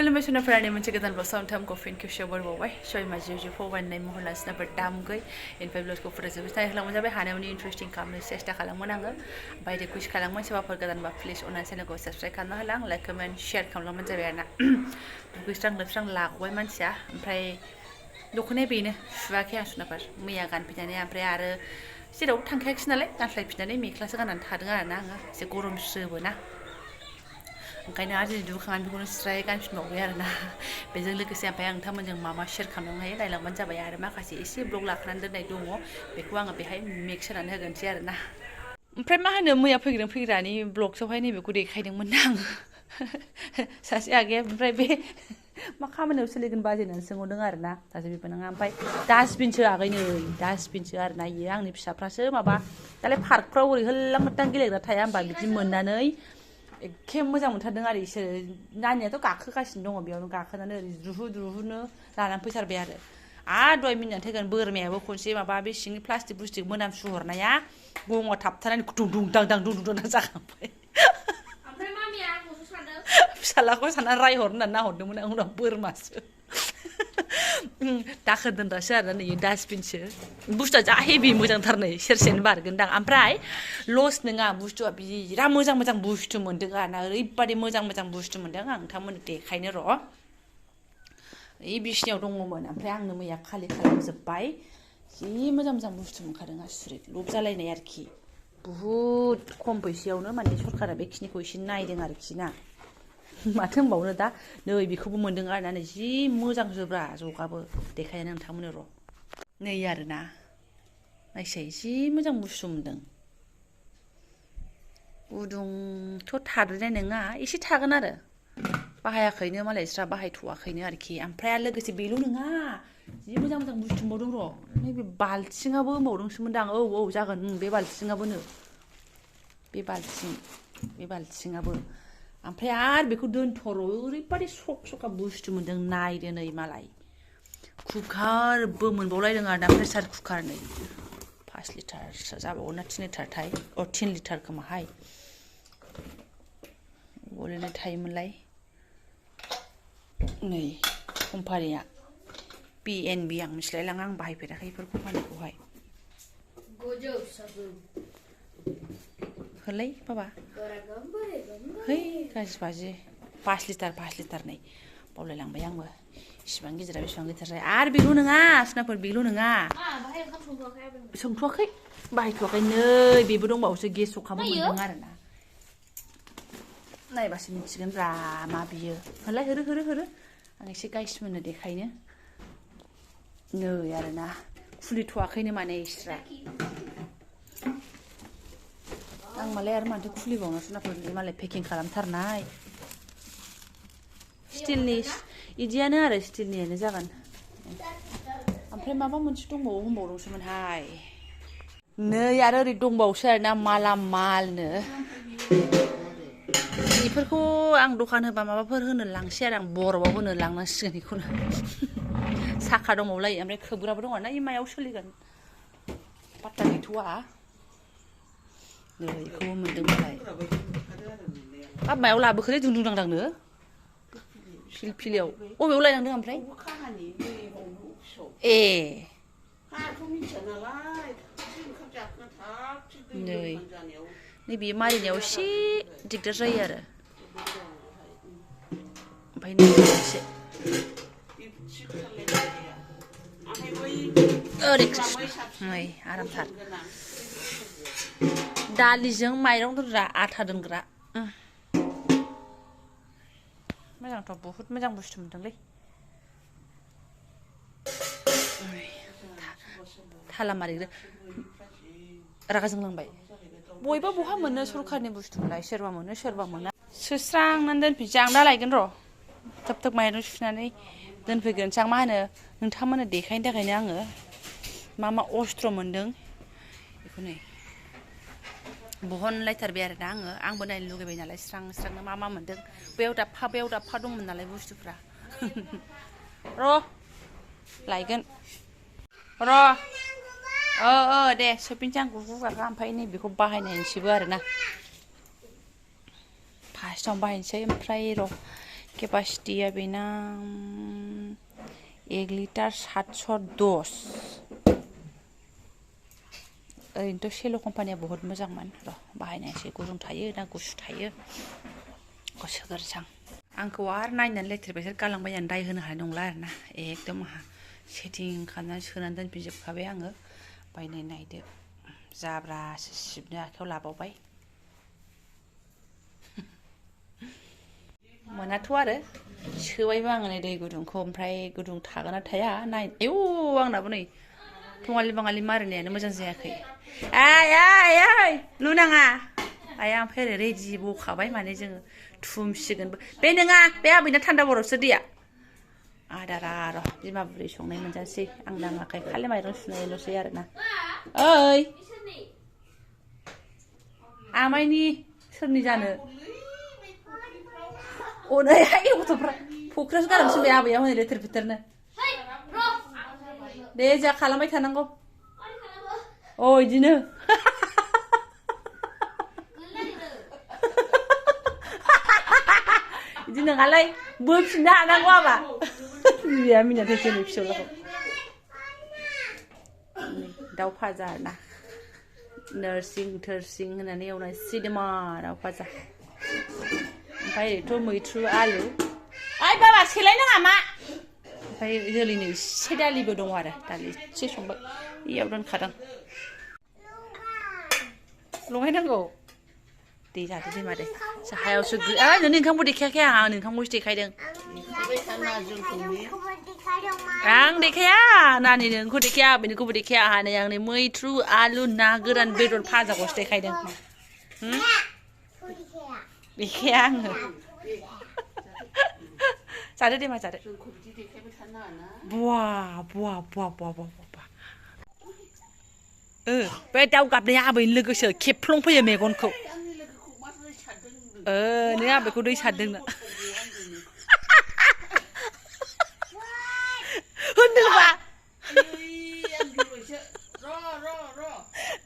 खुलुमबाय सोनाफोरानि मोनसे गोदान ब्लग साउन्ड फिन खेबसेयाव बरबावबाय सय माजियाव जि फबायनाय महर लासिनाफोर दामगै इनफाय ब्लगखौ फोजोबनो थाखाय खालामनाय जाबाय हानायावनो इन्टारेस्टिं खालामनो सेस्था खालामोन आङो ओमफ्राय रिकुवेस्ट खालामोन सोरबाफोर गोदानबा प्लिज अननानै चेनेलखौ साबस्क्राइब खालामना होलां लाइक कमेन्ट शेयार खालामलांबानो जाबाय आरोना दुगैस्रां लोबस्रां लागबाय मानसिया ओमफ्राय दख'नाया बेनो सुवाखै आं सोनाफोर मैया गानफैनानै ओमफ्राय आरो जेरावबो थांखायाखिसै नालाय गानस्लायफिननानै मेख्लासो गाननानै थादों आरोना आङो एसे गरमस्रोबो ना ओंखायनो आरो दिनै दुगैखांनानै बेखौनो स्राय गानफिनबावबाय आरोना बेजों लोगोसे ओमफ्राय आं नोंथांमोनजों मा मा शेयार खालामनो हायो नायलांबानो जाबाय आरो माखासे एसे ब्लग लाखानानै दोननाय दङ बेखौ आङो बेहाय मिक्स होनानै होगोनसै आरोना ओमफ्राय मा होनो मैया फैग्रानि ब्लग्सआवहाय नैबेखौ देखायदोंमोन ना आङो सासे आगैया ओमफ्राय बे मा खामानियाव सोलिगोन बाजै होननानै सोंहरदों आरोना दासो बेबो नङा ओमफ्राय डास्टबिनसो आगै नै डास्टबिनसो आरोना इयो आंनि फिसाफ्रासो माबा दालाय पार्कफ्राव ओरै होल्लां मोल्लां गेलेग्रा थाया होमबा बिदि मोननानै एखे मोजां मोनथारदों आरो इसोर नानियाथ' गाखोगासिनो दङ बेयावनो गाखोनानै ओरै द्रुहु लानानै फैथारबाय आरो दहाय मिनिनानै थैगोन बोरमायाबो खनसे माबा बे सिंनि प्लास्टिक मोनामसु हरनाया गङाव थाबथानानै दुं दां जाखांबाय फिसालाखौ सानना रायहर होननानै नाहरदोंमोन आं उनाव बोरमासो दाखोर दोनग्रासो आरोना नै डास्टबिनसो बुस्थुआ जा हेभि मोजांथार नै सेरसेनो बारगोनदां ओमफ्राय लस नङा बुस्थुआ बिराद मोजां बुस्थु मोन्दों आरोना ओरैबादि मोजां बुस्थु मोन्दों आं नोंथांमोननो देखायनो र' ओइ बिसिनियाव दङमोन ओमफ्राय आंनो मैया खालि खालामजोब्बाय जि मोजां बुस्थु मोनखादों आसुरित लब जालायनाय आरोखि बुहुद खम फैसायावनो माने सरकारा बेखिनिखौ एसे नायदों आरोखि ना माथो होनबावनो दा नै बेखौबो मोन्दों आरोना नै जि मोजां जोब्रा जगाबो देखायनो नोंथांमोननो र' नै आरोना नायसाय जि मोजां बुस्थु मोन्दों गुदुंथ' थाद्रायनाय नङा एसे थागोन आरो बाहायाखैनो मालाय बिस्रा बाहायथ'वाखैनो आरोखि ओमफ्राय बेल' नङा जि मोजां बुस्थु मोनबावदों र' नैबे बाल्थिङाबो होनबावदोंसोमोनदां औ जागोन बे बाल्थिङाबोनो बे बाल्थिङाबो ओमफ्राय आरो बेखौ दोनथ'र' ओरैबादि सखा बुस्थु मोन्दों नायदो नै मालाय कुकारबो मोनबावलायदों आरो ना प्रेसार कुकार नै 5 लिटारसो जाबावगोन ना 3 लिटारथाय 3 लिटार खोमाहाय बलेनो थायोमोनलाय नै कम्पानिया BNB आं मिथिलायलाङा आं बाहायफेराखै बेफोर कम्पानिखौहाय होलाय बाबा है गाज्रि बाजि 5 लिटार नै बावलायलांबाय आंबो इसिबां गिदिरा बेसेबां गिदिर जायो आरो बेल' नङा सुनाफोर बेल' नङा संथ'वाखै बाहायथ'वाखै नै बेबो दंबावोसो गेस सखाबो मोन्दों आरोना नायबासो मिथिगोन ब्रा मा बियो होलाय होरो आं एसे गाइसमोननो देखायनो नै आरोना खुलिथ'वाखैनो माने इस्रा आं मालाय आरो माथो खुलिबावनो सुनाफोर मालाय पेकिं खालामथारनाय स्टिलनि इदियानो आरो स्टिलनियानो जागोन ओमफ्राय माबा मोनसे होनबावदोंसोमोनहाय नै आरो ओरै दंबावोसो आरोना मालामालनो बेफोरखौ आं दखान होबा माबाफोर होनो लांसै आरो आं बरफआव होनो लांनांसिगोन बेखौनो साखा दंबावलायो ओमफ्राय खोबग्राबो दङ ना मायाव सोलिगोन पात्ता गैथ'वा नै बेखौबो मोन्दों मालाय हाब मायाव लाबोखोलै दुंदांनो फिलियाव बबेयाव लायनांदों ओमफ्राय ए नै बेयो मारिनायाव एसे दिगदार जायो आरो ओमफ्राय नै एसे ओरै नै आरामथार दालिजों माइरं दोनग्रा आथा दोनग्रा मोजांथ' बहुद मोजां बुस्थु मोनदोंलै थाला मारिग्रा रागा जोंलांबाय बयबो बहा मोनो सरखारनि बुस्थुलाय सोरबा मोनो सोरबा मोना सुस्रांनानै दोनफिनसै आं दा लायगोन र' थाब माइरं सुनानै दोनफैग्रोनोसै आं मा होनो नोंथांमोननो देखायनो थाखायनो आङो मा अस्त्र मोन्दों बेखौ नै बहनलायथारबाय आरोना आंबो नायनो लुगैबाय नालाय स्रांनो मा मोन्दों बेयाव दाबफा दंमोन नालाय बुस्थुफ्रा र' लायगोन र' दे सफैनोसै आं गुगाखा ओमफ्राय नैबेखौ बाहायनायनोसैबो आरोना फार्स्टआवनो बाहायनोसै ओमफ्राय र' केपासिटिया बेना 1 लिटार 710 ओरैनोथ' सेल' कम्पानिया बहुत मोजांमोन र' बाहायनायसै गुदुं थायो ना गुसु थायो गोसो गोरजां आंखौ आरो नायनानै लेथेर बेथेर गालांबायनानै दाय होनो हानाय नंला आरोना एकदम सेटिं खालामनानै सोनानै दोनफिनजोबखाबाय आङो बायनाय नायदो जाब्रासो सिबनो आखायाव लाबावबाय मोनाथ' आरो सोबायबो आङो नै दै गुदुंखौ ओमफ्राय गुदुं थागोन ना थाया नाय आयौ आंनाबो नै थङालि बाङालि मारिनायानो मोजां जायाखै आइ लुनाङा आइ आं फेरे रेडि बखाबाय माने जोङो थुमसिगोनबो बे नङा बे आबैना थान्दा बरफसो दैया आदारा र' बिमा बुरै संनाय मोनजासै आं नाङाखै खालि माइरं सुनायल'सै आरोना ओइ आमाइनि सोरनि जानो अनैहाय गथ'फ्रा फख्रियावसो गारनोसै बे आबैया हनै लेथेर फेथेरनो दे जोंहा खालामबाय थानांगौ अ इदिनो इदि नङालै बोफिननो हानांगौ आबा बिया मिनिनानै जोंनि फिसौलाखौ दाउ फाजा आरोना नोरसिं थोरसिं होनानै एवनाय सिदोमा दाउ फाजा ओमफ्राय ओरैथ' मैथ्रु आलु ओइ बाबा सेलाय नाङा मा ओमफ्राय जोलैनो एसे दालिबो दङ आरो दालि एसे संबाय इयाव दोनखादों लगायनांगौ दै जादो दे मादै साहायावसो नोंनि ओंखामखौ देखायाखै आं ओंखामखौसो देखायदों आं देखाया नानि नोंखौ देखाया बेनिखौबो देखाया आंहा नै आंनि मैथ्रु आलु ना गोरान बेदर फाजाखौसो देखायदों देखाया आङो जादो दे मा जादो बुवा बुवा बुवा बुवा बुवा बे दाउ गाबनाया आबैनि लोगोसो खेबफ्लंफैयो मेगनखौ नों आबैखौ दै सारदोंना होनदोंबा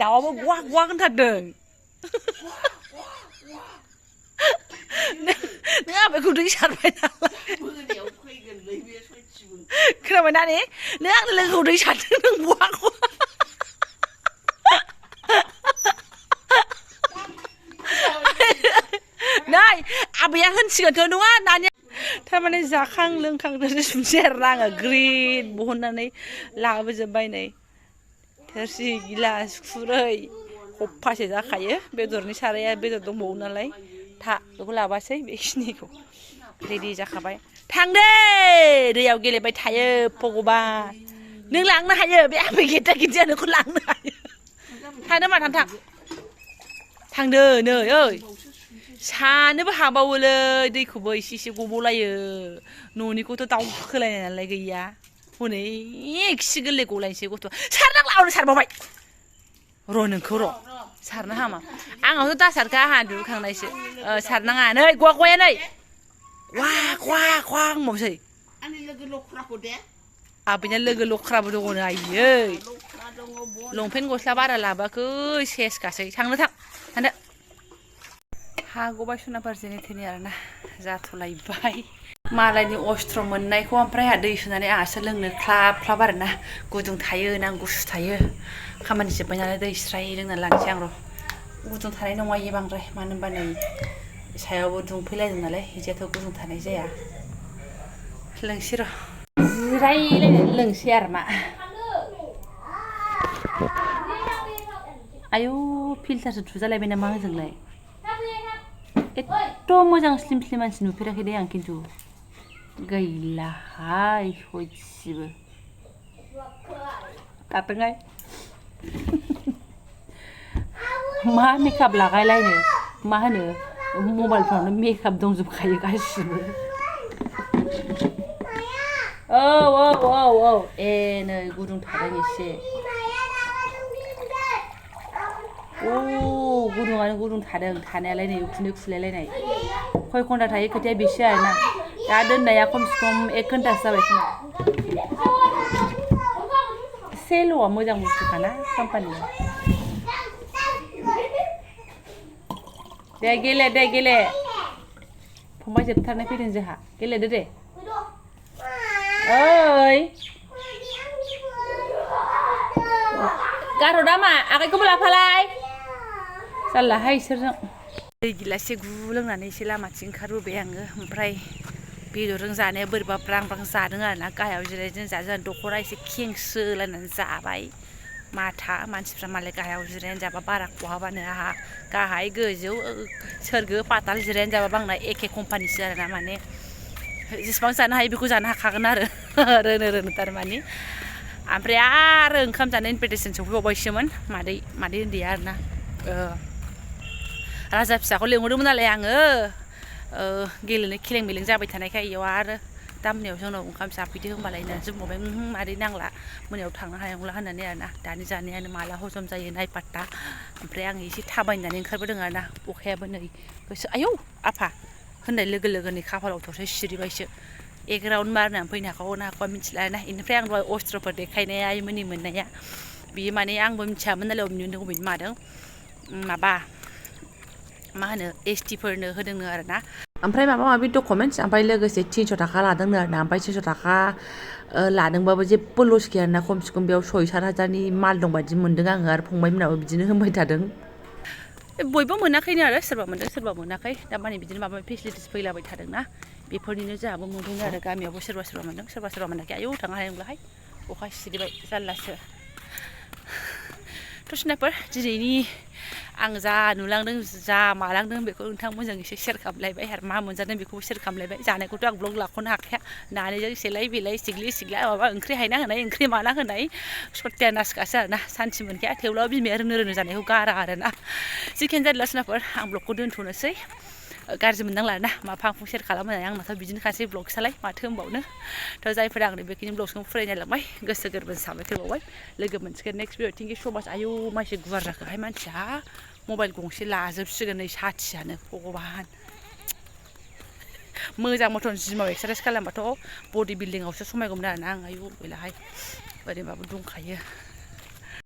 दाउआबो गुवा गुवा होनथारदों नों आबैखौ दै सारबाय नालाय खोनाबाय नानि नों आंनि लोगोखौ दै सारदों नों गुवा गुवा नै आबैया होनसिगोनथ' नङा नानि थारमाने जाखां लोंखां सुनसै आरोना आङो ग्रिद बहननानै लाबोजोब्बाय नै थोरसि गिलास खुरै खफासे जाखायो बेदरनि साराया बेदर दंबावो नालाय था बेखौ लाबासै बेखिनिखौ रेडि जाखाबाय थांदे दैयाव गेलेबाय थायो भगबान नों लांनो हायो बे आबै गेदा गिदिया नोंखौ लांनो हायो थांदो मा थां थांदो नै ओइ सानोबो हाबावोलै दैखौबो इसे इसे गबावलायो न'निखौथ' दाउखोलायनाय नालाय गैया हनै खि गोरलै गलायनोसै गथ' सारनांला सारबावबाय र' नोंखौ र' सारनो हामा आंनावथ' दासारखा आंहा दुगैखांनायसो सारनाङा नै गवा गवाया नै वा गवा गवा होनबावसै आबैना लोगो लख्राबो दङनो आइयै लंपेन्ट गस्ला बारा लाबोआखै सेसखासै थांदो हागौबाय सनाफोर जेने थेने आरोना जाथ'लायबाय मालायनि अस्त्र मोननायखौ ओमफ्राय आंहा दै सुनानै आंहासो लोंनो ख्लाब ख्लाब आरोना गुदुं थायो ना गुसु थायो खामानि जोब्बाय नालाय दै स्राय लोंना लानोसै आं र' गुदुं थानाय नङा इयो बांद्राय मानो होनबा नै सायावबो दुंफैलायदों नालाय बिदियाथ' गुदुं थानाय जाया लोंसै र' जिरायलायनानै लोंसै आरो मा आयौ फिल्टारसो थुजालायबाय नामा ओजोंलाय एथ' मोजां स्लिम स्लिम मानसि नुफेराखै दे आं खिन्थु गैलाहाय सयथिबो थाथोंहाय मा मेकआप लागायलायनो मा होनो मबाइलफ्रावनो मेकआप दंजोबखायो गासिबो औ नै गुदुं थादों एसे गुदुङानो गुदुं थादों थानायालाय नै उखुन्दै खुलायलायनाय खय घन्टा थायो खोथाया बेसो आरोना दा दोननाया खमसे खम 1 घन्टासो जाबाय खोमा सेल'आ मोजां बुस्थुखाना कम्पानिया दे गेले फंबाय जोबथारनाय फैदों जोंहा गेलेदो दे ओइ गारहरदा मा आखाइखौबो लाफालाय जारलाहाय इसोरजों दै गिलाससे गु लोंनानै एसे लामाथिं ओंखारबोबाय आङो ओमफ्राय बेदरजों जानाया बोरैबा ब्रां ब्रां जादों आरोना गाहायाव जिरायदों जाहा दख'रा एसे खेंसोलायनानै जाबाय माथा मानसिफ्रा मालाय गाहायाव जिरायनानै जाबा बारा खहाबानो आहा गाहाय गोजौ सोरगो पाताल जिरायनानै जाबाबो आंना एखे कम्पानिसो आरोना माने जेसेबां जानो हायो बेखौ जानो हाखागोन आरो रोनो थारमाने ओमफ्राय आरो ओंखाम जानो इनभिटेसन सफैबावबायसोमोन मादै उन्दैया आरोना राजा फिसाखौ लेंहरदोंमोन नालाय आङो गेलेनो खेलें मेलें जाबाय थानायखाय इयाव आरो दा मोनायाव जोंनाव ओंखाम जाफैदो होनबालाय होननानै जोंबावबाय मादै नांला मोनायाव थांनो हानाय नंला होननानै आरोना दानि जानायानो माला हजम जायो नायपात्ता ओमफ्राय आं एसे थाबायनानै ओंखारबोदों आरोना अखायाबो नै गोसो आयौ आफा होननाय लोगो लोगोनै खाफालाव थरसे सिरिबायसो एक राउन्ड मारनानै फैनो हाखागौ ना हाखाया मिथिला आरोना बेनिफ्राय आं दहाय अस्त्रफोर देखायनाया आइमोननि मोननाया बियो माने आंबो मिथियामोन नालाय अबेनि मोनदों अबेनि मादों माबा मा होनो ST फोरनो होदोंनो आरोना ओमफ्राय माबा माबि डकुमेन्टस ओमफ्राय लोगोसे 300 थाखा लादोंनो आरोना ओमफ्राय 300 थाखा लादोंबाबो जेबो लस गैया आरोना खमसे खम बेयाव 6-7 हाजारनि माल दं बायदि मोनदों आङो आरो फंबायमोनाबो बिदिनो होनबाय थादों बयबो मोनाखैनो आरो सोरबा मोनदों सोरबा मोनाखै दा माने बिदिनो माबा फेसिलिटिस फैलाबाय थादोंना बेफोरनिनो जोंहाबो मोनदों आरो गामियावबो सोरबा मोनदों सोरबा मोनाखै आयौ थांनो हानाय नंलाहाय अखा सिरिबाय जारलासो टुसनाफोर दिनैनि आं जा नुलांदों जा मालांदों बेखौ नोंथांमोनजों एसे शेयार खालामलायबाय आरो मा मोनजादों बेखौबो शेयार खालामलायबाय जानायखौथ' आं ब्लग लाख'नो हाखाया नानिजों सेलाय बेलाय सिग्ला माबा ओंख्रि हायना होनाय ओंख्रि माना होनाय सत्यानासखासो आरोना सान्थि मोनखाया थेवब्लाबो बिमाया रोनो जानायखौ गारा आरोना जिखियानो जादोला सोनाफोर आं ब्लगखौ दोनथ'नोसै गाज्रि मोननांला आरोना मा फांफुं शेयार खालामहोनाय आंनाथ' बिदिनोखासै ब्लगसालाय माथो होनबावनो थ' जायफोरा आंनो बेखिनि ब्लगखौ फरायनाय लांबाय गोसो गोरबोजों साबायखर बावबाय लोगो मोनसिगोन नेक्स्ट भिडिअ थेंक इउ स माच आयौ मानसि गुवार जाखोहाय मानसिया मबाइल गंसे लाजोबसिगोन नै साथियानो भगबान मोजां मथन जिमाव एक्सारसाइस खालामबाथ' बडि बिल्डिंआवसो समायगौमोन आरोना आं आयौ गैलाहाय ओरैबाबो दंखायो